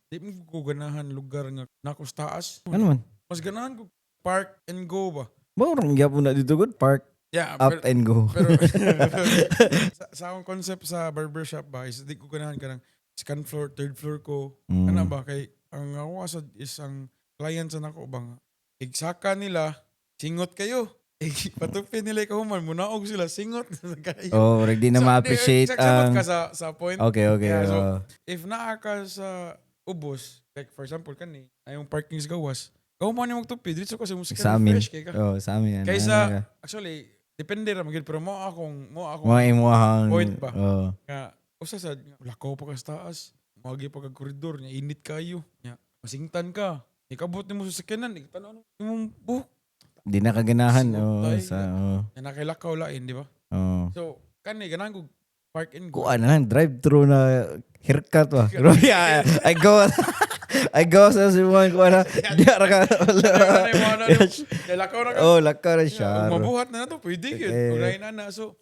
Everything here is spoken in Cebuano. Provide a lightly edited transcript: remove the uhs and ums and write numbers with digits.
Di mo ko ganahan lugar nga nako sa taas. Ano man? Mas ganahan ko park and go ba. Mao rong gyapon na dito gud, park up pero, and go. Pero sa akong concept sa barbershop ba is di ko ganahan kanang second floor, third floor ko. Ano ba kay ang ako sa is ang client sa nako ba nga igsaka nila, singot kayo. Patupi nila ikaw human, munaog sila, singot na kayo. Oh, murag di na So, ma-appreciate sabot ang ka sa point. Okay. Yeah, so, oh. if naa ka sa ubos, like for example kani, ay yung parking sa gawas, gawa mo ni magtupi, dito ka sa musika, Sa amin. fresh kay ka. Oh, sa amin. Ano, Kaysa- ano ka. Actually, depende ra magyud, pero mo akong Mga imuhang point ba? Oh. Nga usa sa lakaw pa ka sa taas, moagi pa ka koridor, nya init kayo, nya masingtan ka. Ikabot nimo sa sakyanan, ikatanaw imong buhok. Di na kaganahan. Singot Oh, tayo. sa oh. Nya nakilakaw lain, di ba? Oh. So, kani ganahan ko park and go. Kuan na lang, drive-thru na haircut ba. Pero yeah, I go sa Simon kuan na. Di ra ka. Ano yung mga ano, lakaw na ka. Oh, lakaw na siya. Kung mabuhat na to, pwede yun. Eh. Kung lain na na. So,